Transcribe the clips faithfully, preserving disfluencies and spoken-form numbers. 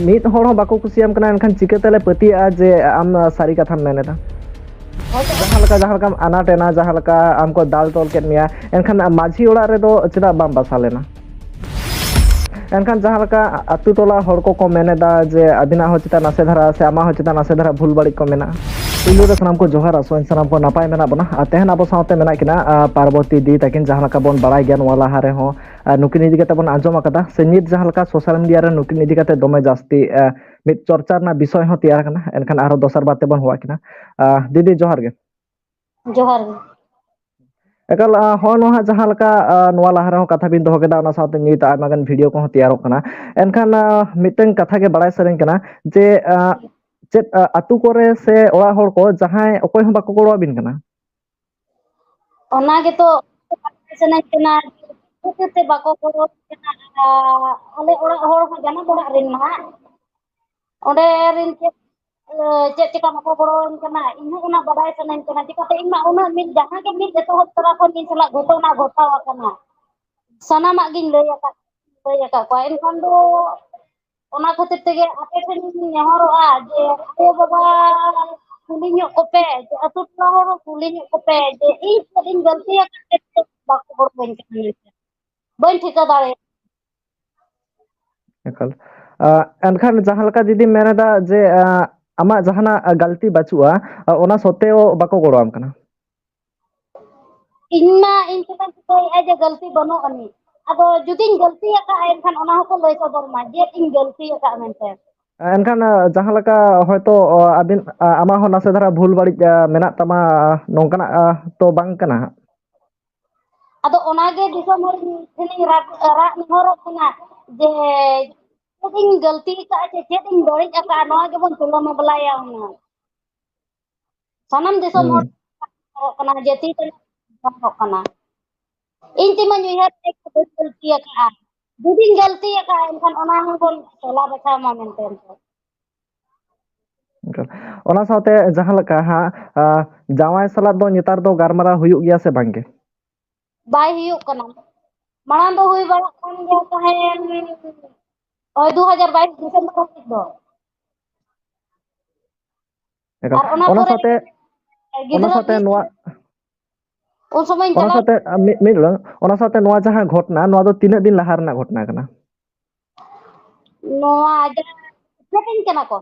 ᱢᱤᱫ ᱦᱚᱲ ᱦᱚᱸ ᱵᱟᱠᱚ ᱠᱩᱥᱤᱭᱟᱢ ᱠᱟᱱᱟ, ᱮᱱᱠᱷᱟᱱ ᱪᱤᱠᱟᱹ ᱛᱮᱞᱮ ᱯᱟᱹᱛᱭᱟᱹᱜᱼᱟ ᱡᱮ ᱟᱢ ᱥᱟᱹᱨᱤ ᱠᱟᱛᱷᱟᱢ ᱢᱮᱱ ᱮᱫᱟ? ᱡᱟᱦᱟᱸ ᱞᱮᱠᱟ, ᱡᱟᱦᱟᱸ ᱞᱮᱠᱟᱢ ᱟᱱᱟᱴ ᱮᱱᱟ, ᱡᱟᱦᱟᱸ ᱞᱮᱠᱟ ᱟᱢ ᱠᱚ ᱫᱟᱞ ᱛᱚᱞ ᱠᱮᱫ ᱢᱮᱭᱟ, ᱮᱱᱠᱷᱟᱱ ᱢᱟᱹᱡᱷᱤ ᱚᱲᱟᱜ ᱨᱮᱫᱚ ᱪᱮᱫᱟᱜ ᱵᱟᱢ ᱵᱟᱥᱟ ᱞᱮᱱᱟ? ᱮᱱᱠᱷᱟᱱ ᱡᱟᱦᱟᱸ ᱞᱮᱠᱟ ᱟᱹᱛᱩ ᱴᱚᱞᱟ ᱦᱚᱲ ᱠᱚᱠᱚ ᱢᱮᱱ ᱮᱫᱟ ᱡᱮ ᱟᱹᱵᱤᱱᱟᱜ ᱦᱚᱸ ᱪᱮᱛᱟᱱ ᱱᱟᱥᱮ ᱫᱷᱟᱨᱟ ᱥᱮ ᱟᱢᱟᱜ ᱦᱚᱸ ᱪᱮᱛᱟᱱ ᱱᱟᱥᱮ ᱫᱷᱟᱨᱟ ᱵᱷᱩᱞ ᱵᱟᱹᱲᱤᱡ ᱠᱚ ᱢᱮᱱᱟᱜᱼᱟ᱾ ᱯᱩᱭᱞᱩ ᱨᱮ ᱥᱟᱱᱟᱢ ᱠᱚ ᱡᱚᱦᱟᱨ, ᱟᱥᱚᱜ ᱟᱹᱧ ᱥᱟᱱᱟᱢ ᱠᱚ ᱱᱟᱯᱟᱭ ᱢᱮᱱᱟᱜ ᱵᱚᱱᱟ᱾ ᱟᱨ ᱛᱮᱦᱮᱧ ᱟᱵᱚ ᱥᱟᱶᱛᱮ ᱢᱮᱱᱟᱜ ᱠᱤᱱᱟ, ᱟᱨ ᱯᱟᱨᱵᱚᱛᱤ ᱫᱤ ᱛᱟᱹᱠᱤᱱ, ᱡᱟᱦᱟᱸ ᱞᱮᱠᱟ ᱵᱚᱱ ᱵᱟᱲᱟᱭ ᱜᱮᱭᱟ ᱱᱚᱣᱟ ᱞᱟᱦᱟ ᱨᱮᱦᱚᱸ, ᱟᱨ ᱱᱩᱠᱤᱱ ᱤᱫᱤ ᱠᱟᱛᱮ ᱵᱚᱱ ᱟᱸᱡᱚᱢ ᱟᱠᱟᱫᱟ ᱥᱮ ᱱᱤᱛ ᱡᱟᱦᱟᱸ ᱞᱮᱠᱟ social media ᱨᱮ ᱱᱩᱠᱤᱱ ᱤᱫᱤ ᱠᱟᱛᱮ ᱫᱚᱢᱮ ᱡᱟᱹᱥᱛᱤ, ᱟᱨ ᱢᱤᱫ ᱪᱚᱨᱪᱟ ᱨᱮᱱᱟᱜ ᱵᱤᱥᱚᱭ ᱦᱚᱸ ᱛᱮᱭᱟᱨ ᱠᱟᱱᱟ᱾ ᱮᱱᱠᱷᱟᱱ ᱟᱨᱦᱚᱸ ᱫᱚᱥᱟᱨ ᱵᱟᱨ ᱛᱮᱵᱚᱱ ᱦᱚᱦᱚᱣᱟᱜ ᱠᱤᱱᱟ᱾ ᱟᱨ ᱫᱤᱫᱤ, ᱡᱚᱦᱟᱨ ᱜᱮ᱾ ᱡᱚᱦᱟᱨ ᱜᱮ᱾ ᱮᱠᱟᱞ, ᱟᱨ ᱦᱚᱸ ᱱᱚᱣᱟ ᱡᱟᱦᱟᱸ ᱞᱮᱠᱟ, ᱟᱨ ᱱᱚᱣᱟ ᱞᱟᱦᱟ ᱨᱮᱦᱚᱸ ᱠᱟᱛᱷᱟ ᱵᱤᱱ ᱫᱚᱦᱚ ᱠᱮᱫᱟ, ᱚᱱᱟ ᱥᱟᱶᱛᱮ ᱱᱤᱛ ᱟᱭᱢᱟ ᱜᱟᱱ video ᱠᱚᱦᱚᱸ ᱛᱮᱭᱟᱨᱚᱜ ᱠᱟᱱᱟ᱾ ᱮᱱᱠᱷᱟᱱ, ᱟᱨ ᱢᱤᱫᱴᱟᱝ ᱠᱟᱛᱷᱟ ᱜᱮ ᱵᱟᱲᱟᱭ ᱥᱟᱱᱟᱧ ᱠᱟᱱᱟ ᱡᱮ, ᱟᱨ ᱪᱮᱫ, ᱟᱨ ᱟᱹᱛᱩ ᱠᱚᱨᱮ ᱥᱮ ᱚᱲᱟᱜ ᱦᱚᱲ ᱠᱚ ᱡᱟᱦᱟᱸᱭ ᱚᱠᱚᱭ ᱦᱚᱸ ᱵᱟᱠᱚ ᱜᱚᱲᱚ ᱟᱵᱤᱱ ᱠᱟᱱᱟ? ᱚᱱᱟ ᱜᱮᱛᱚ ᱵᱟᱲᱟᱭ ᱥᱟᱱᱟᱧ ᱠᱟᱱᱟ, ᱪᱤᱠᱟᱹᱛᱮ ᱵᱟᱠᱚ ᱜᱚᱲᱚ ᱟᱵᱤᱱ ᱠᱟᱱᱟ? ᱟᱨ ᱟᱞᱮ ᱚᱲᱟᱜ ᱦᱚᱲ ᱦᱚᱸ ᱡᱟᱱᱟᱢ ᱚᱲᱟᱜ ᱨᱮᱱ ᱢᱟ ᱚᱸᱰᱮ ᱨᱮᱱ ᱪᱮᱫ, ᱪᱮᱫ ᱪᱮᱠᱟ ᱵᱟᱠᱚ ᱜᱚᱲᱚ ᱟᱹᱧ ᱠᱟᱱᱟ, ᱤᱧ ᱦᱚᱸ ᱚᱱᱟ ᱵᱟᱲᱟᱭ ᱥᱟᱱᱟᱧ ᱠᱟᱱᱟ᱾ ᱪᱤᱠᱟᱹᱛᱮ ᱤᱧ ᱢᱟ ᱩᱱᱟᱹᱜ ᱢᱤᱫ ᱡᱟᱦᱟᱸ ᱜᱮ ᱢᱤᱫ ᱮᱛᱚᱦᱚᱵ ᱛᱚᱨᱟ ᱠᱷᱚᱱ ᱤᱧ ᱥᱟᱞᱟᱜ ᱜᱷᱚᱴᱚᱱᱟ ᱜᱷᱚᱴᱟᱣ ᱟᱠᱟᱱᱟ, ᱥᱟᱱᱟᱢᱟᱜ ᱜᱤᱧ ᱞᱟᱹᱭ ᱟᱠᱟᱫ, ᱞᱟᱹᱭ ᱟᱠᱟᱫ ᱠᱚᱣᱟ᱾ ᱮᱱᱠᱷᱟᱱ ᱫᱚ ᱚᱱᱟ ᱠᱷᱟᱹᱛᱤᱨ ᱛᱮᱜᱮ ᱟᱯᱮ ᱴᱷᱮᱱ ᱤᱧ ᱱᱮᱦᱚᱨᱚᱜᱼᱟ ᱡᱮ ᱟᱭᱳ ᱵᱟᱵᱟ ᱠᱩᱞᱤ ᱧᱚᱜ ᱠᱚᱯᱮ, ᱡᱮ ᱟᱹᱛᱩ ᱴᱚᱞᱟ ᱦᱚᱲ ᱦᱚᱸ ᱠᱩᱞᱤ ᱧᱚᱜ ᱠᱚᱯᱮ ᱡᱮ ᱤᱧ ᱪᱮᱫ ᱤᱧ ᱜᱟᱹᱞᱛᱤ ᱟᱠᱟᱫ ᱛᱮ ᱵᱟᱠᱚ ᱜᱚᱲᱚ ᱟᱹᱧ ᱠᱟᱱᱟ ᱢᱮᱱᱛᱮ᱾ ᱵᱟᱹᱧ ᱴᱷᱤᱠᱟᱹ ᱫᱟᱲᱮᱭᱟᱜ ᱮᱠᱟᱞ᱾ ᱟᱸ, ᱮᱱᱠᱷᱟᱱ ᱡᱟᱦᱟᱸ ᱞᱮᱠᱟ ᱡᱩᱫᱤᱢ ᱢᱮᱱ ᱮᱫᱟ ᱡᱮ, ᱟᱸ, ᱟᱢᱟᱜ ᱡᱟᱦᱟᱱᱟᱜ ᱜᱟᱹᱞᱛᱤ ᱵᱟᱹᱪᱩᱜᱼᱟ, ᱟᱸ, ᱚᱱᱟ ᱥᱚᱛᱛᱮᱣ ᱵᱟᱠᱚ ᱜᱚᱲᱚᱣᱟᱢ ᱠᱟᱱᱟ? ᱤᱧ ᱢᱟ ᱤᱧ ᱛᱮᱢᱟᱧ ᱴᱷᱤᱠᱟᱹᱭᱮᱫᱼᱟ ᱡᱮ ᱜᱟᱹᱞᱛᱤ ᱵᱟᱹᱱᱩᱜ ᱟᱹᱱᱤᱡ᱾ ᱟᱫᱚ ᱡᱩᱫᱤᱧ ᱜᱟᱹᱞᱛᱤ ᱟᱠᱟᱫᱼᱟ, ᱮᱱᱠᱷᱟᱱ ᱚᱱᱟ ᱦᱚᱸᱠᱚ ᱞᱟᱹᱭ ᱥᱚᱫᱚᱨ ᱢᱟ ᱡᱮ ᱤᱧ ᱜᱟᱹᱞᱛᱤ ᱟᱠᱟᱫᱼᱟ ᱢᱮᱱᱛᱮ᱾ ᱮᱱᱠᱷᱟᱱ, ᱟᱸ, ᱡᱟᱦᱟᱸ ᱞᱮᱠᱟ ᱦᱚᱭᱛᱳ, ᱟᱸ, ᱟᱹᱵᱤᱱ, ᱟᱸ, ᱟᱢᱟᱜ ᱦᱚᱸ ᱱᱟᱥᱮ ᱫᱷᱟᱨᱟ ᱵᱷᱩᱞ ᱵᱟᱹᱲᱤᱡ, ᱟᱸ, ᱢᱮᱱᱟᱜ ᱛᱟᱢᱟ, ᱱᱚᱝᱠᱟᱱᱟᱜ, ᱟᱸ, ᱛᱚ ᱵᱟᱝ ᱠᱟᱱᱟ ᱦᱟᱸᱜ? ᱟᱫᱚ ᱚᱱᱟᱜᱮ ᱫᱤᱥᱚᱢ ᱦᱚᱲ ᱴᱷᱮᱱᱤᱧ ᱨᱟᱜ, ᱨᱟᱜ ᱱᱮᱦᱚᱨᱚᱜ ᱠᱟᱱᱟ ᱡᱮ ᱪᱮᱫ ᱤᱧ ᱜᱟᱹᱞᱛᱤ ᱟᱠᱟᱫᱼᱟ ᱥᱮ ᱪᱮᱫ ᱤᱧ ᱵᱟᱹᱲᱤᱡ ᱟᱠᱟᱫᱼᱟ, ᱱᱚᱣᱟ ᱜᱮᱵᱚᱱ ᱛᱩᱞᱟᱹ ᱢᱟᱵᱞᱟᱭᱟ ᱦᱩᱱᱟᱹᱝ᱾ ᱥᱟᱱᱟᱢ ᱫᱤᱥᱚᱢ ᱦᱚᱲ ᱦᱩᱸ᱾ ᱠᱟᱱᱟ ᱡᱮ ᱛᱤ ᱛᱮ ᱵᱟᱝ ᱠᱟᱱᱟ᱾ ᱤᱧ ᱛᱮᱢᱟᱧ ᱩᱭᱦᱟᱹᱨ ᱛᱮ ᱵᱟᱹᱧ ᱜᱟᱹᱞᱛᱤ ᱟᱠᱟᱫᱼᱟ᱾ ᱡᱩᱫᱤᱧ ᱜᱟᱹᱞᱛᱤ ᱟᱠᱟᱫᱼᱟ, ᱮᱱᱠᱷᱟᱱ ᱚᱱᱟ ᱦᱚᱸᱵᱚᱱ ᱥᱟᱞᱟ ᱵᱟᱪᱷᱟᱣ ᱢᱟ ᱢᱮᱱᱛᱮ᱾ ᱮᱱᱠᱷᱟᱱ ᱚᱱᱟ ᱥᱟᱶᱛᱮ ᱡᱟᱦᱟᱸ ᱞᱮᱠᱟ ᱦᱟᱸᱜ, ᱟᱸ, ᱡᱟᱶᱟᱭ ᱥᱟᱞᱟᱜ ᱫᱚ ᱱᱮᱛᱟᱨ ᱫᱚ ᱜᱟᱞᱢᱟᱨᱟᱣ ᱦᱩᱭᱩᱜ ᱜᱮᱭᱟ ᱥᱮ ᱵᱟᱝ ᱜᱮ? ᱵᱟᱭ ᱦᱩᱭᱩᱜ ᱠᱟᱱᱟ᱾ ᱢᱟᱲᱟᱝ ᱫᱚ ᱦᱩᱭ ᱵᱟᱲᱟᱜ ᱠᱟᱱ ᱜᱮᱭᱟ ᱛᱟᱦᱮᱸᱱ, ᱳᱭ ᱫᱩ ᱦᱟᱡᱟᱨ ᱵᱟᱭᱤᱥ ᱰᱤᱥᱮᱢᱵᱚᱨ ᱦᱟᱹᱵᱤᱡ ᱫᱚ᱾ ᱮᱠᱟᱞ᱾ ᱟᱨ ᱚᱱᱟ ᱚᱱᱟ ᱯᱚᱨᱮ ᱥᱟᱶᱛᱮ, ᱚᱱᱟ ᱜᱤᱫᱽᱨᱟᱹ ᱥᱟᱶᱛᱮ ᱜᱮ ᱱᱚᱣᱟ, ᱩᱱ ᱥᱚᱢᱚᱭ ᱚᱱᱟ ᱪᱟᱞᱟᱣ ᱥᱟᱶᱛᱮ, ᱟ, ᱢᱤᱫ, ᱢᱤᱫ ᱰᱚᱸᱰᱮ, ᱚᱱᱟ ᱥᱟᱶᱛᱮ ᱱᱚᱣᱟ ᱡᱟᱦᱟᱸ ᱜᱷᱚᱴᱱᱟ, ᱱᱚᱣᱟ ᱫᱚ ᱛᱤᱱᱟᱹᱜ ᱫᱤᱱ ᱞᱟᱦᱟ ᱨᱮᱱᱟᱜ ᱜᱷᱚᱴᱱᱟ ᱠᱟᱱᱟ? ᱱᱚᱣᱟ ᱡᱟᱦᱟᱸ ᱠᱤᱰᱱᱟᱯᱤᱝ ᱠᱟᱱᱟ ᱠᱚ᱾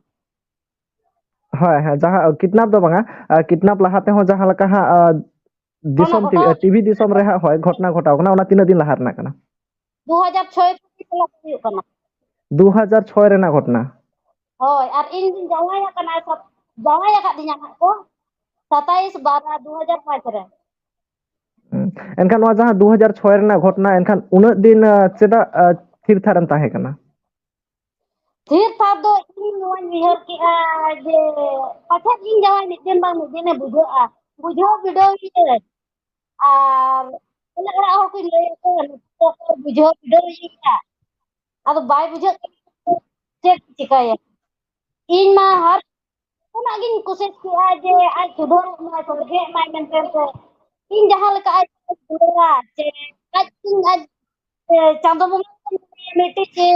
ᱦᱳᱭ, ᱦᱮᱸ, ᱡᱟᱦᱟᱸ, ᱟ, ᱠᱤᱰᱱᱟᱯ ᱫᱚ ᱵᱟᱝᱟ, ᱟ, ᱠᱤᱰᱱᱟᱯ ᱞᱟᱦᱟ ᱛᱮᱦᱚᱸ ᱡᱟᱦᱟᱸ ᱞᱮᱠᱟ ᱦᱟᱸᱜ, ᱟ, ᱚᱱᱟ ᱫᱤᱥᱚᱢ ᱴᱤ-, ᱜᱷᱚᱴᱟᱣ ᱟ, ᱴᱤᱵᱷᱤ ᱫᱤᱥᱚᱢ ᱨᱮ ᱦᱟᱸᱜ, ᱦᱳᱭ, ᱜᱷᱚᱴᱱᱟ ᱜᱷᱚᱴᱟᱣ ᱠᱟᱱᱟ, ᱚᱱᱟ ᱛᱤᱱᱟᱹᱜ ᱫᱤᱱ ᱞᱟᱦᱟ ᱨᱮᱱᱟᱜ ᱠᱟᱱᱟ? ᱫᱩ ᱦᱟᱡᱟᱨ ᱪᱷᱚᱭ ᱠᱷᱚᱱ ᱜᱮ ᱪᱟᱞᱟᱣ ᱦᱩᱭᱩᱜ ᱠᱟᱱᱟ᱾ ᱫᱩ ᱦᱟᱡᱟᱨ ᱪᱷᱚᱭ ᱨᱮᱱᱟᱜ ᱜᱷᱚᱴᱱᱟ? ᱦᱳᱭ, ᱟᱨ ᱤᱧ ᱫᱩᱧ ᱡᱟᱶᱟᱭ ᱟᱠᱟᱱᱟ, ᱥᱟᱛ-, ᱡᱟᱶᱟᱭ ᱟᱠᱟᱫᱤᱧᱟ ᱦᱟᱸᱜ ᱠᱚ, ᱥᱟᱛᱟᱭᱤᱥ ᱵᱟᱨᱟ ᱫᱩ ᱦᱟᱡᱟᱨ ᱯᱟᱸᱪ ᱨᱮ᱾ ᱦᱩᱸ᱾ ᱮᱱᱠᱷᱟᱱ ᱱᱚᱣᱟ ᱡᱟᱦᱟᱸ ᱫᱩ ᱦᱟᱡᱟᱨ ᱪᱷᱚᱭ ᱨᱮᱱᱟᱜ ᱜᱷᱚᱴᱱᱟ, ᱮᱱᱠᱷᱟᱱ ᱩᱱᱟᱹᱜ ᱫᱤᱱ, ᱟ, ᱪᱮᱫᱟᱜ, ᱟ, ᱛᱷᱤᱨ ᱛᱷᱟᱨ ᱮᱢ ᱛᱟᱦᱮᱸ ᱠᱟᱱᱟ? ᱛᱷᱤᱨ ᱛᱷᱟᱨ ᱫᱚ ᱤᱧ ᱱᱚᱣᱟᱧ ᱩᱭᱦᱟᱹᱨ ᱠᱮᱜᱼᱟ ᱡᱮ ᱯᱟᱪᱮᱫ ᱤᱧ ᱡᱟᱶᱟᱭ ᱢᱤᱫ ᱫᱤᱱ ᱵᱟᱝ ᱢᱤᱫ ᱫᱤᱱᱮ ᱵᱩᱡᱷᱟᱹᱜᱼᱟ, ᱵᱩᱡᱷᱟᱹᱣ ᱵᱤᱰᱟᱹᱣ ᱤᱭᱟᱹᱧ᱾ ᱟᱨ ᱚᱱᱟ ᱚᱲᱟᱜ ᱦᱚᱲ ᱠᱚᱧ ᱞᱟᱹᱭ ᱟᱠᱚᱣᱟ, ᱱᱩᱠᱩ ᱫᱚᱠᱚ ᱵᱩᱡᱷᱟᱹᱣ ᱵᱤᱰᱟᱹᱣ ᱤᱭᱟᱹᱧᱟ᱾ ᱟᱫᱚ ᱵᱟᱭ ᱵᱩᱡᱷᱟᱹᱜ ᱠᱟᱱᱟ, ᱪᱮᱫ ᱪᱤᱠᱟᱹᱭᱟ? ᱤᱧ ᱢᱟ ᱦᱟᱨ ᱠᱷᱚᱱᱟᱜ ᱜᱤᱧ ᱠᱩᱥᱤᱥ ᱠᱮᱜᱼᱟ ᱡᱮ ᱟᱡ ᱥᱩᱫᱷᱟᱹᱨᱚᱜ ᱢᱟᱭ, ᱥᱚᱞᱦᱮᱜ ᱢᱟᱭ ᱢᱮᱱᱛᱮ ᱛᱮ᱾ ᱤᱧ ᱡᱟᱦᱟᱸ ᱞᱮᱠᱟ ᱟᱡ ᱥᱩᱫᱷᱟᱹᱨᱟ, ᱪᱮ ᱟᱡ ᱤᱧ ᱟᱡ, ᱮ, ᱪᱟᱸᱫᱚ ᱵᱚᱸᱜᱟ ᱢᱤᱫᱴᱤᱡ, ᱮ,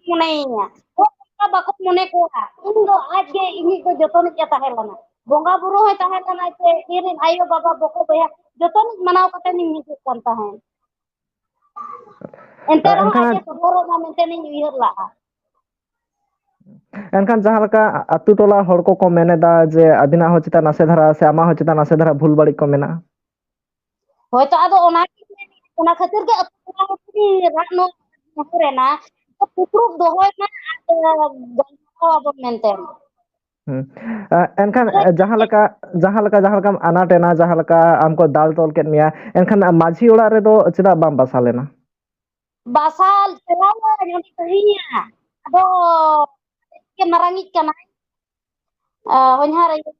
ᱢᱚᱱᱮᱭᱮᱧᱟ᱾ ᱦᱚᱲ ᱚᱱᱠᱟ ᱵᱟᱠᱚ ᱢᱚᱱᱮ ᱠᱚᱣᱟ᱾ ᱤᱧ ᱫᱚ ᱟᱡ ᱜᱮ ᱤᱧᱤᱡ ᱫᱚ ᱡᱚᱛᱚᱱᱤᱡ ᱮ ᱛᱟᱦᱮᱸ ᱞᱮᱱᱟ᱾ ᱵᱚᱸᱜᱟ ᱵᱩᱨᱩ ᱦᱚᱸᱭ ᱛᱟᱦᱮᱸ ᱞᱮᱱᱟ, ᱪᱮ ᱤᱧ ᱨᱮᱱ ᱟᱭᱳ ᱵᱟᱵᱟ ᱵᱚᱠᱚ ᱵᱚᱭᱦᱟ ᱡᱚᱛᱚᱱᱤᱡ ᱢᱟᱱᱟᱣ ᱠᱟᱛᱮ ᱤᱧ ᱦᱤᱡᱩᱜ ᱠᱟᱱ ᱛᱟᱦᱮᱸᱫ᱾ ᱮᱱᱛᱮ ᱨᱮᱦᱚᱸ ᱮᱱᱠᱷᱟᱱ ᱟᱡ ᱮ ᱥᱩᱫᱷᱟᱹᱨᱚᱜ ᱢᱟ ᱢᱮᱱᱛᱮ ᱤᱧ ᱩᱭᱦᱟᱹᱨ ᱞᱟᱜᱼᱟ᱾ ᱮᱱᱠᱷᱟᱱ ᱡᱟᱦᱟᱸ ᱞᱮᱠᱟ ᱟᱛᱳ ᱴᱚᱞᱟ ᱦᱚᱲ ᱠᱚᱠᱚ ᱢᱮᱱ ᱮᱫᱟ ᱡᱮ ᱟᱹᱵᱤᱱᱟᱜ ᱦᱚᱸ ᱪᱮᱛᱟᱱ ᱱᱟᱥᱮ ᱫᱷᱟᱨᱟ ᱥᱮ ᱟᱢᱟᱜ ᱦᱚᱸ ᱪᱮᱛᱟᱱ ᱱᱟᱥᱮ ᱫᱷᱟᱨᱟ ᱵᱷᱩᱞ ᱵᱟᱹᱲᱤᱡ ᱠᱚ ᱢᱮᱱᱟᱜᱼᱟ᱾ ᱦᱳᱭᱛᱳ ᱟᱫᱚ ᱚᱱᱟ, ᱚᱱᱟ ᱠᱷᱟᱹᱛᱤᱨ ᱜᱮ ᱟᱛᱳ ᱴᱚᱞᱟ ᱦᱚᱲ ᱠᱚ ᱨᱟᱜ ᱱᱚᱣᱟ ᱨᱮᱱᱟ, ᱫᱩᱯᱲᱩᱵ ᱫᱚᱦᱚᱭ ᱢᱟ ᱟᱨ ᱜᱟᱞᱢᱟᱨᱟᱣ ᱟᱵᱚᱱ ᱢᱮᱱᱛᱮ᱾ ᱦᱩᱸ᱾ ᱟ, ᱮᱱᱠᱷᱟᱱ ᱟᱫᱚ ᱡᱟᱦᱟᱸ ᱞᱮᱠᱟ, ᱡᱟᱦᱟᱸ ᱞᱮᱠᱟ, ᱡᱟᱦᱟᱸ ᱞᱮᱠᱟᱢ ᱟᱱᱟᱴ ᱮᱱᱟ, ᱡᱟᱦᱟᱸ ᱞᱮᱠᱟ ᱟᱢ ᱠᱚ ᱫᱟᱞ ᱛᱚᱞ ᱠᱮᱫ ᱢᱮᱭᱟ, ᱮᱱᱠᱷᱟᱱ ᱢᱟᱹᱡᱷᱤ ᱚᱲᱟᱜ ᱨᱮᱫᱚ ᱪᱮᱫᱟᱜ ᱵᱟᱢ ᱵᱟᱥᱟ ᱞᱮᱱᱟ? ᱵᱟᱥᱟ ᱪᱟᱞᱟᱣ ᱟᱹᱧ ᱚᱸᱰᱮ ᱛᱟᱦᱮᱸᱭᱟ᱾ ᱟᱫᱚ ᱢᱟᱨᱟᱝᱤᱡ ᱠᱟᱱᱟᱭ᱾ ᱟ, ᱦᱚᱧᱦᱟᱨ ᱟᱭᱳ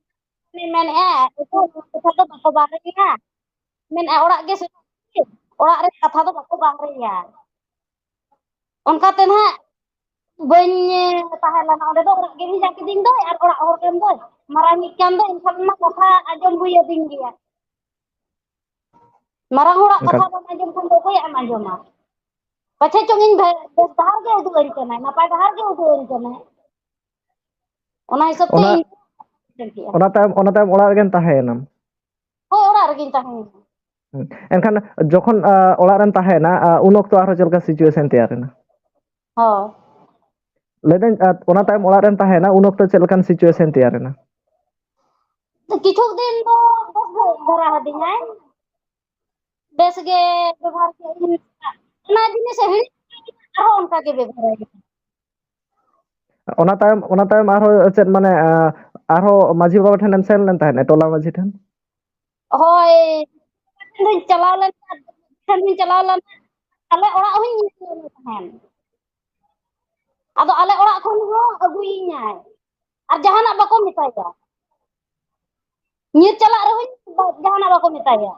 ᱩᱱᱤ ᱢᱮᱱᱮᱫᱼᱟ, "ᱩᱱᱠᱩ ᱠᱟᱛᱷᱟ ᱫᱚ ᱵᱟᱠᱚ ᱵᱟᱦᱨᱮᱭᱟ᱾" ᱢᱮᱱᱮᱫᱼᱟ, "ᱚᱲᱟᱜ ᱜᱮ ᱥᱮᱱᱚᱜ ᱯᱮ, ᱚᱲᱟᱜ ᱨᱮ ᱠᱟᱛᱷᱟ ᱫᱚ ᱵᱟᱠᱚ ᱵᱟᱦᱨᱮᱭᱟ᱾" ᱚᱱᱠᱟ ᱛᱮ ᱱᱟᱦᱟᱜ ᱵᱟᱹᱧ ᱛᱟᱦᱮᱸ ᱞᱮᱱᱟ ᱚᱸᱰᱮ ᱫᱚ, ᱚᱲᱟᱜ ᱜᱮ ᱵᱷᱮᱡᱟ ᱠᱤᱫᱤᱧ ᱫᱚᱭ ᱟᱨ ᱚᱲᱟᱜ ᱦᱚᱲ ᱨᱮᱱ ᱫᱚᱭ᱾ ᱢᱟᱨᱟᱝᱤᱡ ᱠᱟᱱ ᱫᱚ, ᱮᱱᱠᱷᱟᱱ ᱚᱱᱟ ᱠᱟᱛᱷᱟ ᱟᱸᱡᱚᱢ ᱦᱩᱭ ᱟᱹᱫᱤᱧ ᱜᱮᱭᱟ᱾ ᱢᱟᱨᱟᱝ ᱦᱚᱲᱟᱜ ᱮᱱᱠᱷᱟᱱ ᱠᱟᱛᱷᱟ ᱵᱟᱢ ᱟᱸᱡᱚᱢ ᱠᱷᱟᱱ ᱫᱚ ᱚᱠᱚᱭᱟᱜ ᱮᱢ ᱟᱸᱡᱚᱢᱟ? ᱯᱟᱪᱷᱮ ᱪᱚᱝ ᱤᱧ ᱵᱷᱮ-, ᱵᱮᱥ ᱰᱟᱦᱟᱨ ᱜᱮ ᱩᱫᱩᱜ ᱟᱹᱧ ᱠᱟᱱᱟᱭ, ᱱᱟᱯᱟᱭ ᱰᱟᱦᱟᱨ ᱜᱮ ᱩᱫᱩᱜ ᱟᱹᱧ ᱠᱟᱱᱟᱭ᱾ ᱚᱱᱟ ᱦᱤᱥᱟᱹᱵ ᱛᱮ ᱚᱱᱟ- ᱤᱧ ᱴᱷᱤᱠᱟᱹ ᱠᱮᱜᱼᱟ᱾ ᱚᱱᱟ ᱛᱟᱭᱚᱢ ᱚᱱᱟ ᱛᱟᱭᱚᱢ ᱚᱲᱟᱜ ᱨᱮᱜᱮᱢ ᱛᱟᱦᱮᱸᱭᱮᱱᱟᱢ? ᱦᱳᱭ, ᱚᱲᱟᱜ ᱨᱮᱜᱤᱧ ᱛᱟᱦᱮᱸᱭᱮᱱᱟ᱾ ᱦᱩᱸ᱾ ᱮᱱᱠᱷᱟᱱ ᱡᱚᱠᱷᱚᱱ ᱟ, ᱚᱲᱟᱜ ᱨᱮᱢ ᱛᱟᱦᱮᱸᱭᱮᱱᱟ, ᱟ, ᱩᱱ ᱚᱠᱛᱚ ᱟᱨᱦᱚᱸ ᱪᱮᱫ ᱞᱮᱠᱟ situation ᱛᱮᱭᱟᱨ ᱮᱱᱟ? ᱦᱳᱭ᱾ ᱞᱟᱹᱭᱫᱟᱹᱧ, ᱟ, ᱚᱱᱟ ᱛᱟᱭᱚᱢ ᱚᱲᱟᱜ ᱨᱮᱢ ᱛᱟᱦᱮᱸᱭᱮᱱᱟ, ᱩᱱ ᱚᱠᱛᱚ ᱪᱮᱫ ᱞᱮᱠᱟᱱ situation ᱛᱮᱭᱟᱨ ᱮᱱᱟ? ᱠᱤᱪᱷᱩ ᱫᱤᱱ ᱫᱚ ᱵᱮᱥ ᱜᱮ ᱫᱷᱟᱨᱟ ᱟᱹᱫᱤᱧᱟᱭ, ᱵᱮᱥ ᱜᱮ ᱵᱮᱵᱚᱦᱟᱨ ᱠᱮᱜᱼᱟᱹᱧ᱾ ᱚᱱᱟ ᱡᱤᱱᱤᱥ ᱦᱤᱲᱤᱧ ᱟᱨᱦᱚᱸ ᱚᱱᱠᱟ ᱜᱮ ᱵᱮᱵᱚᱦᱟᱨᱟᱭ ᱠᱟᱱᱟ᱾ ᱚᱱᱟ ᱛᱟᱭᱚᱢ ᱚᱱᱟ ᱛᱟᱭᱚᱢ ᱟᱨᱦᱚᱸ ᱪᱮᱫ, ᱢᱟᱱᱮ, ᱟ, ᱟᱨᱦᱚᱸ ᱢᱟᱹᱡᱷᱤ ᱵᱟᱵᱟ ᱴᱷᱮᱱᱮᱢ ᱥᱮᱱ ᱞᱮᱱ ᱛᱟᱦᱮᱸᱫ, ᱴᱚᱞᱟ ᱢᱟᱹᱡᱷᱤ ᱴᱷᱮᱱ? ᱦᱳᱭ, ᱴᱷᱮᱱ ᱫᱚᱧ ᱪᱟᱞᱟᱣ ᱞᱮᱱᱟ, ᱴᱷᱮᱱ ᱫᱚᱧ ᱪᱟᱞᱟᱣ ᱞᱮᱱᱟ, ᱟᱞᱮ ᱚᱲᱟᱜ ᱦᱚᱸᱧ ᱧᱮᱞ ᱛᱟᱦᱮᱸᱱ᱾ ᱟᱫᱚ ᱟᱞᱮ ᱚᱲᱟᱜ ᱠᱷᱚᱱ ᱦᱚᱸ ᱟᱹᱜᱩᱭᱤᱧᱟᱭ, ᱟᱨ ᱡᱟᱦᱟᱱᱟᱜ ᱵᱟᱠᱚ ᱢᱮᱛᱟᱭᱟ᱾ ᱧᱤᱨ ᱪᱟᱞᱟᱜ ᱨᱮᱦᱚᱸᱧ ᱵᱟ-, ᱡᱟᱦᱟᱱᱟᱜ ᱵᱟᱠᱚ ᱢᱮᱛᱟᱭᱟ᱾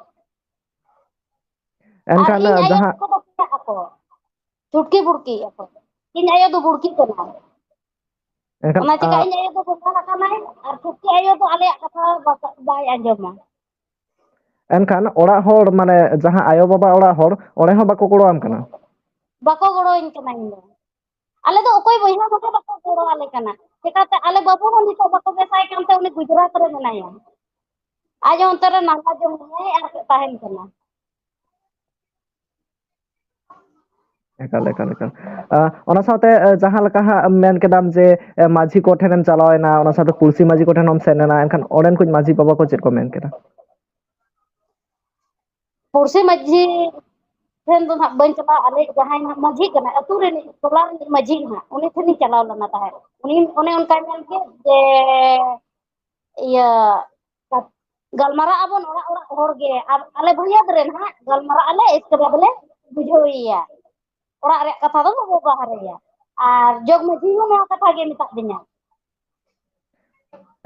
ᱟᱨ ᱮᱱᱠᱷᱟᱱ, ᱤᱧ ᱟ, ᱟᱭᱳ ᱡᱟᱦᱟᱸ ᱛᱟᱠᱚ ᱫᱚ ᱢᱮᱱᱟᱜ ᱟᱠᱚ, ᱪᱷᱩᱴᱠᱤ ᱵᱩᱲᱠᱤ ᱟᱠᱚ᱾ ᱤᱧ ᱟᱭᱳ ᱫᱚ ᱵᱩᱲᱠᱤ ᱠᱟᱱᱟᱭ᱾ ᱮᱱᱠᱷᱟᱱ, ᱚᱱᱟ ᱪᱤᱠᱟ ᱟ, ᱤᱧ ᱟᱭᱳ ᱫᱚ ᱵᱚᱸᱜᱟ ᱟᱠᱟᱱᱟᱭ, ᱟᱨ ᱪᱷᱩᱴᱠᱤ ᱟᱭᱳ ᱫᱚ ᱟᱞᱮᱭᱟᱜ ᱠᱟᱛᱷᱟ ᱵᱟᱠ-, ᱵᱟᱭ ᱟᱸᱡᱚᱢᱟ᱾ ᱮᱱᱠᱷᱟᱱ ᱚᱲᱟᱜ ᱦᱚᱲ, ᱢᱟᱱᱮ, ᱡᱟᱦᱟᱸ ᱟᱭᱳ ᱵᱟᱵᱟ ᱚᱲᱟᱜ ᱦᱚᱲ, ᱚᱸᱰᱮ ᱦᱚᱸ ᱵᱟᱠᱚ ᱜᱚᱲᱚᱣᱟᱢ ᱠᱟᱱᱟ? ᱵᱟᱠᱚ ᱜᱚᱲᱚᱣᱟᱹᱧ ᱠᱟᱱᱟ ᱤᱧ ᱫᱚ᱾ ᱟᱞᱮ ᱫᱚ ᱚᱠᱚᱭ ᱵᱚᱭᱦᱟ ᱠᱚᱜᱮ ᱵᱟᱠᱚ ᱜᱚᱲᱚ ᱟᱞᱮ ᱠᱟᱱᱟ᱾ ᱪᱮᱠᱟᱛᱮ ᱟᱞᱮ ᱵᱟᱹᱵᱩ ᱦᱚᱸ ᱱᱤᱛᱚᱜ ᱵᱟᱠᱚ ᱵᱮᱥᱟᱭ ᱠᱟᱱᱛᱮ ᱩᱱᱤ ᱜᱩᱡᱽᱨᱟᱴ ᱨᱮ ᱢᱮᱱᱟᱭᱟ᱾ ᱟᱡ ᱦᱚᱸ ᱚᱱᱛᱮ ᱨᱮ ᱱᱟᱞᱦᱟ ᱡᱚᱝ ᱢᱮᱱᱟᱭ ᱟᱨ ᱛᱟᱦᱮᱱ ᱠᱟᱱᱟ᱾ ᱮᱠᱟᱞ, ᱮᱠᱟᱞ, ᱮᱠᱟᱞ᱾ ᱟ, ᱚᱱᱟ ᱥᱟᱶᱛᱮ, ᱟ, ᱡᱟᱦᱟᱸ ᱞᱮᱠᱟ ᱦᱟᱸᱜ ᱢᱮᱱ ᱠᱮᱫᱟᱢ ᱡᱮ, ᱮ, ᱢᱟᱹᱡᱷᱤ ᱠᱚ ᱴᱷᱮᱱᱮᱢ ᱪᱟᱞᱟᱣ ᱮᱱᱟ, ᱚᱱᱟ ᱥᱟᱶᱛᱮ ᱯᱩᱲᱥᱤ ᱢᱟᱹᱡᱷᱤ ᱠᱚ ᱴᱷᱮᱱ ᱦᱚᱸᱢ ᱥᱮᱱ ᱮᱱᱟ, ᱮᱱᱠᱷᱟᱱ ᱚᱸᱰᱮᱱ ᱠᱚ ᱢᱟᱹᱡᱷᱤ ᱵᱟᱵᱟ ᱠᱚ ᱪᱮᱫ ᱠᱚ ᱢᱮᱱ ᱠᱮᱫᱟ? ᱯᱩᱲᱥᱤ ᱢᱟᱹᱡᱷᱤ ᱴᱷᱮᱱ ᱫᱚ ᱱᱟᱦᱟᱜ ᱵᱟᱹᱧ ᱪᱟᱞᱟᱜᱼᱟ, ᱟᱞᱮ ᱡᱟᱦᱟᱸᱭ ᱱᱟᱦᱟᱜ ᱢᱟᱹᱡᱷᱤ ᱠᱟᱱᱟᱭ, ᱟᱹᱛᱩ ᱨᱤᱱᱤᱡ, ᱴᱚᱞᱟ ᱨᱤᱱᱤᱡ ᱢᱟᱹᱡᱷᱤ ᱱᱟᱦᱟᱜ, ᱩᱱᱤ ᱴᱷᱮᱱᱤᱧ ᱪᱟᱞᱟᱣ ᱞᱮᱱᱟ ᱛᱟᱦᱮᱸᱫ᱾ ᱩᱱᱤ ᱚᱱᱮ ᱚᱱᱠᱟᱭ ᱢᱮᱱ ᱠᱮᱫ ᱡᱮ, ᱤᱭᱟᱹ, ᱜᱟᱞᱢᱟᱨᱟᱜ ᱟᱵᱚᱱ ᱚᱲᱟᱜ ᱚᱲᱟᱜ ᱦᱚᱲ ᱜᱮ, ᱟᱨ ᱟᱞᱮ ᱵᱷᱟᱹᱭᱟᱹᱫ ᱨᱮ ᱱᱟᱦᱟᱜ ᱜᱟᱞᱢᱟᱨᱟᱜ ᱟᱞᱮ, ᱤᱥᱠᱮ ᱵᱟᱫᱽ ᱞᱮ ᱵᱩᱡᱷᱟᱹᱣ ᱮᱭᱟ᱾ ᱚᱲᱟᱜ ᱨᱮᱭᱟᱜ ᱠᱟᱛᱷᱟ ᱫᱚ ᱵᱟᱵᱚ ᱵᱟᱦᱨᱮᱭᱟ᱾ ᱟᱨ ᱡᱚᱜᱽ ᱢᱟᱹᱡᱷᱤ ᱦᱚᱸ ᱱᱚᱣᱟ ᱠᱟᱛᱷᱟ ᱜᱮ ᱢᱮᱛᱟᱜ ᱞᱤᱧᱟ᱾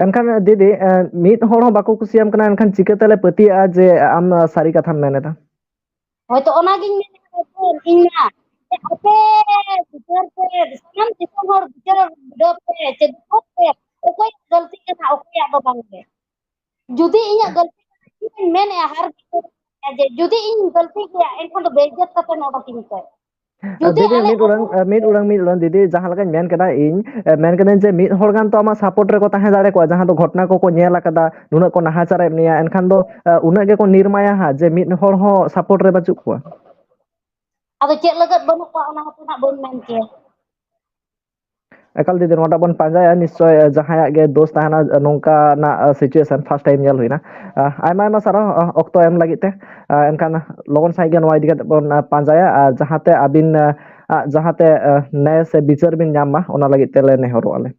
ᱮᱱᱠᱷᱟᱱ ᱫᱤᱫᱤ, ᱮ, ᱢᱤᱫ ᱦᱚᱲ ᱦᱚᱸ ᱵᱟᱠᱚ ᱠᱩᱥᱤᱭᱟᱢ ᱠᱟᱱᱟ, ᱮᱱᱠᱷᱟᱱ ᱪᱤᱠᱟᱹ ᱛᱮᱞᱮ ᱯᱟᱹᱛᱭᱟᱹᱜᱼᱟ ᱡᱮ ᱟᱢ ᱥᱟᱹᱨᱤ ᱠᱟᱛᱷᱟᱢ ᱢᱮᱱ ᱮᱫᱟ? ᱦᱳᱭᱛᱳ ᱚᱱᱟᱜᱤᱧ ᱢᱮᱱᱮᱫᱼᱟ ᱤᱧ ᱢᱟ, ᱡᱮ ᱟᱯᱮ ᱵᱤᱪᱟᱹᱨ ᱯᱮ, ᱥᱟᱱᱟᱢ ᱫᱤᱥᱚᱢ ᱦᱚᱲ ᱵᱤᱪᱟᱹᱨ ᱵᱤᱰᱟᱹᱣ ᱯᱮ, ᱪᱮ ᱫᱩᱯᱲᱩᱵ ᱯᱮ, ᱚᱠᱚᱭᱟᱜ ᱜᱟᱹᱞᱛᱤ ᱠᱟᱱᱟ, ᱚᱠᱚᱭᱟᱜ ᱫᱚ ᱵᱟᱝ ᱜᱮ᱾ ᱡᱩᱫᱤ ᱤᱧᱟᱹᱜ ᱜᱟᱹᱞᱛᱤ ᱠᱟᱱᱟ, ᱤᱧᱤᱧ ᱢᱮᱱᱮᱫᱼᱟ ᱦᱟᱨ ᱵᱤᱪᱟᱹᱨ ᱡᱮ ᱡᱩᱫᱤ ᱤᱧ ᱜᱟᱹᱞᱛᱤ ᱜᱮᱭᱟ, ᱮᱱᱠᱷᱟᱱ ᱫᱚ ᱵᱮᱤᱡᱽᱡᱚᱛ ᱠᱟᱛᱮ ᱱᱚᱰᱮ ᱠᱤᱧ ᱯᱮ᱾ ᱡᱩᱫᱤ ᱫᱤᱫᱤ, ᱟᱞᱮ ᱢᱤᱫ ᱩᱰᱟᱹᱝ, ᱢᱤᱫ ᱩᱰᱟᱹᱝ, ᱢᱤᱫ ᱩᱰᱟᱹᱝ, ᱫᱤᱫᱤ, ᱡᱟᱦᱟᱸ ᱞᱮᱠᱟᱧ ᱢᱮᱱ ᱠᱮᱫᱟ, ᱤᱧ ᱢᱮᱱ ᱠᱮᱫᱟᱹᱧ ᱡᱮ ᱢᱤᱫ ᱦᱚᱲ ᱜᱟᱱ ᱛᱚ ᱟᱢᱟᱜ ᱥᱟᱯᱳᱨᱴ ᱨᱮᱠᱚ ᱛᱟᱦᱮᱸ ᱫᱟᱲᱮ ᱠᱚᱜᱼᱟ, ᱡᱟᱦᱟᱸ ᱫᱚ ᱜᱷᱚᱴᱱᱟ ᱠᱚᱠᱚ ᱧᱮᱞ ᱟᱠᱟᱫᱟ, ᱱᱩᱱᱟᱹᱜ ᱠᱚ ᱱᱟᱦᱟᱪᱟᱨᱮᱫ ᱢᱮᱭᱟ, ᱮᱱᱠᱷᱟᱱ ᱫᱚ ᱩᱱᱟᱹᱜ ᱜᱮᱠᱚ ᱱᱤᱨᱢᱟᱭᱟ ᱦᱟᱸᱜ ᱡᱮ ᱢᱤᱫ ᱦᱚᱲ ᱦᱚᱸ ᱥᱟᱯᱳᱨᱴ ᱨᱮ ᱵᱟᱹᱪᱩᱜ ᱠᱚᱣᱟ᱾ ᱟᱫᱚ ᱪᱮᱫ ᱞᱟᱹᱜᱤᱫ ᱵᱟᱹᱱᱩᱜ ᱠᱚᱣᱟ, ᱚᱱᱟ ᱦᱚᱸᱛᱚ ᱱᱟᱜ ᱵᱟᱹᱧ ᱢᱮᱱ ᱠᱮᱭᱟ᱾ ᱮᱠᱟᱞ ᱫᱤᱫᱤ, ᱱᱚᱣᱟᱴᱟᱜ ᱵᱚᱱ ᱯᱟᱸᱡᱟᱭᱟ ᱱᱤᱥᱪᱚᱭ, ᱡᱟᱦᱟᱸᱭᱟᱜ ᱜᱮ ᱫᱳᱥ ᱛᱟᱦᱮᱱᱟ ᱱᱚᱝᱠᱟᱱᱟᱜ ᱥᱤᱪᱩᱭᱮᱥᱚᱱ ᱯᱷᱟᱥᱴ ᱴᱟᱭᱤᱢ ᱧᱮᱞ ᱦᱩᱭᱱᱟ᱾ ᱟᱭᱢᱟ ᱟᱭᱢᱟ ᱥᱟᱨᱦᱟᱣ ᱚᱠᱛᱚ ᱮᱢ ᱞᱟᱹᱜᱤᱫ ᱛᱮ᱾ ᱮᱱᱠᱷᱟᱱ ᱞᱚᱜᱚᱱ ᱥᱟᱺᱦᱤᱡ ᱜᱮ ᱱᱚᱣᱟ ᱤᱫᱤ ᱠᱟᱛᱮ ᱵᱚᱱ ᱯᱟᱸᱡᱟᱭᱟ, ᱟᱨ ᱡᱟᱦᱟᱸᱛᱮ ᱟᱹᱵᱤᱱ ᱡᱟᱦᱟᱸᱛᱮ ᱱᱮᱭ ᱥᱮ ᱵᱤᱪᱟᱹᱨ ᱵᱤᱱ ᱧᱟᱢ ᱢᱟ, ᱚᱱᱟ ᱞᱟᱹᱜᱤᱫ ᱛᱮᱞᱮ ᱱᱮᱦᱚᱨᱚᱜᱼᱟ ᱞᱮ᱾